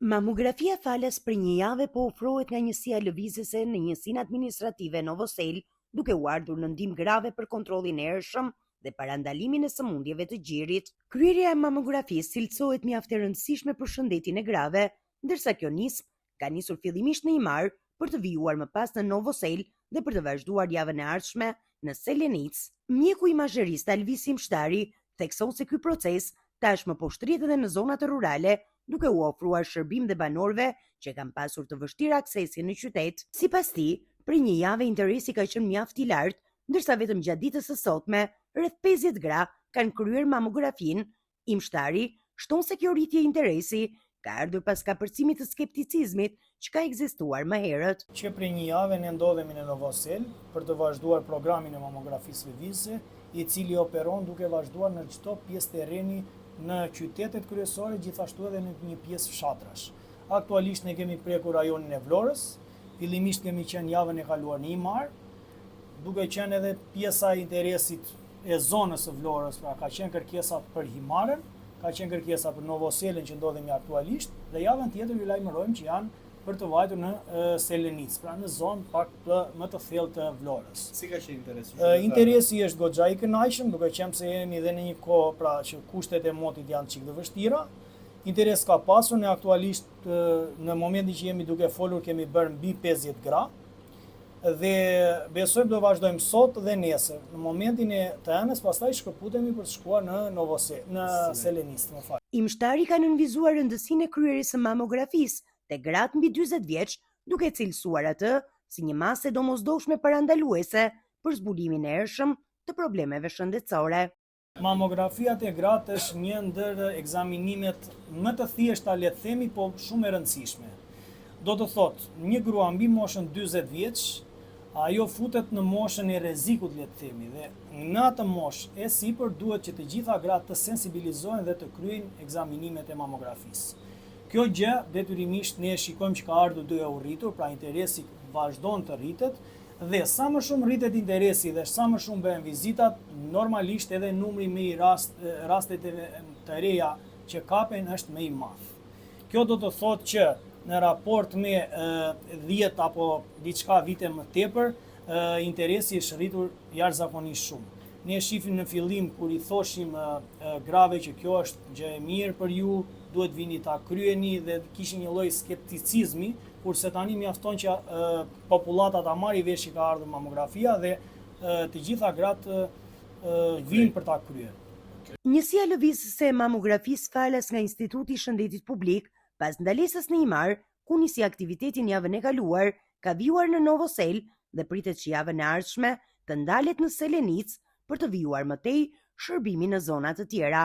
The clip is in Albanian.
Mamografia falas prej një jave po ofrohet nga njësia lëvizëse në njësinë administrative Novoselë, duke u ardhur në ndihmë grave për kontrollin e hershëm dhe parandalimin e sëmundjeve të gjirit. Kryerja e mamografisë cilësohet mjaft e rëndësishme për shëndetin e grave, ndërsa kjo nismë ka nisur fillimisht në Himarë për të vijuar më pas në Novoselë dhe për të vazhduar javën e ardhshme në Selenicë. Mjeku imazherist Alvis Imshtari thekson se ky proces tashmë po shtrihet edhe në zonat rurale, duke u ofruar shërbim dhe banorëve që e kanë pasur të vështirë aksesin në qytet. Sipas tij, prej një jave interesi ka qenë mjaft i lartë, ndërsa vetëm gjatë ditës së sotme, rreth 50 gra kanë kryer mamografinë. Imshtari shton se kjo rritje interesi ka ardhur pas kapërcimit të skepticizmit që ka ekzistuar më herët. Që prej një jave ne ndodhemi në Novoselë për të vazhduar programin e mamografisë lëvizëse, i cili operon duke vazhduar në çdo pjesë terreni në qytetet kryesore, gjithashtu edhe në një pjesë fshatrash. Aktualisht ne kemi prekur rajonin e Vlorës, fillimisht kemi qenë javën e kaluar në Himarë, duke qenë edhe pjesa e interesit e zonës së Vlorës, pra ka qenë kërkesat për Himarën, ka qenë kërkesa për Novoselën që ndodhemi aktualisht dhe javën tjetër ju lajmërojmë që janë për të vajtur në Selenicë, pra në zonë pak më të thellë të Vlorës. Si ka qenë interesi? Interesi është goxha i kënaqshëm, duke qenë se jemi dhe në një kohë pra që kushtet e motit janë çik të vështira. Interes ka pasur, ne aktualisht në momentin që jemi duke folur kemi bërë mbi 50 gra, Dhe besojmë do vazhdojmë sot dhe nesër. Në momentin e të hënës pastaj shkëputemi për të shkuar në Novose, në Selenicë, më fal. Imshtari ka nënvizuar rëndësinë e kryerjes së mamografisë te gratë mbi 40 vjeç, duke e cilësuar atë si një masë e domosdoshme parandaluese për zbulimin e hershëm të problemeve shëndetësore. Mamografia te gratë është një ndër ekzaminimet më të thjeshta le të themi, po shumë e rëndësishme. Do të thotë, një grua mbi moshën 40 vjeç, ajo futet në moshën e rrezikut le të themi dhe në atë moshë e sipër duhet që të gjitha gratë të sensibilizohen dhe të kryejnë ekzaminimet e mamografisë. Kjo gjë detyrimisht ne e shikojmë që ka ardhur duke u rritur, pra interesi vazhdon të rritet, Dhe sa më shumë rritet interesi dhe sa më shumë bëhen vizitat, normalisht edhe numri më i rast, rastet të reja që kapen është më i madh. Kjo do të thotë që në raport me 10 apo diçka vite më tepër, interesi është rritur jashtëzakonisht shumë. Ne shifim në fillim kur i thoshim grave që kjo është gjë e mirë për ju, duhet vini ta kryeni dhe kishin një lloj skepticizmi, kurse tani mjafton që popullata ta marri vesh që ka ardhur mamografia dhe të gjitha gratë vijnë për ta kryer. Njësia lëvizëse e mamografisë falas nga Instituti i Shëndetit Publik, pas ndalesës në Himarë, ku nisi aktivitetin javën e kaluar, ka vijuar në Novoselë dhe pritet që javën e ardhshme të ndalet në Selenicë për të vijuar më tej shërbimin në zona të tjera.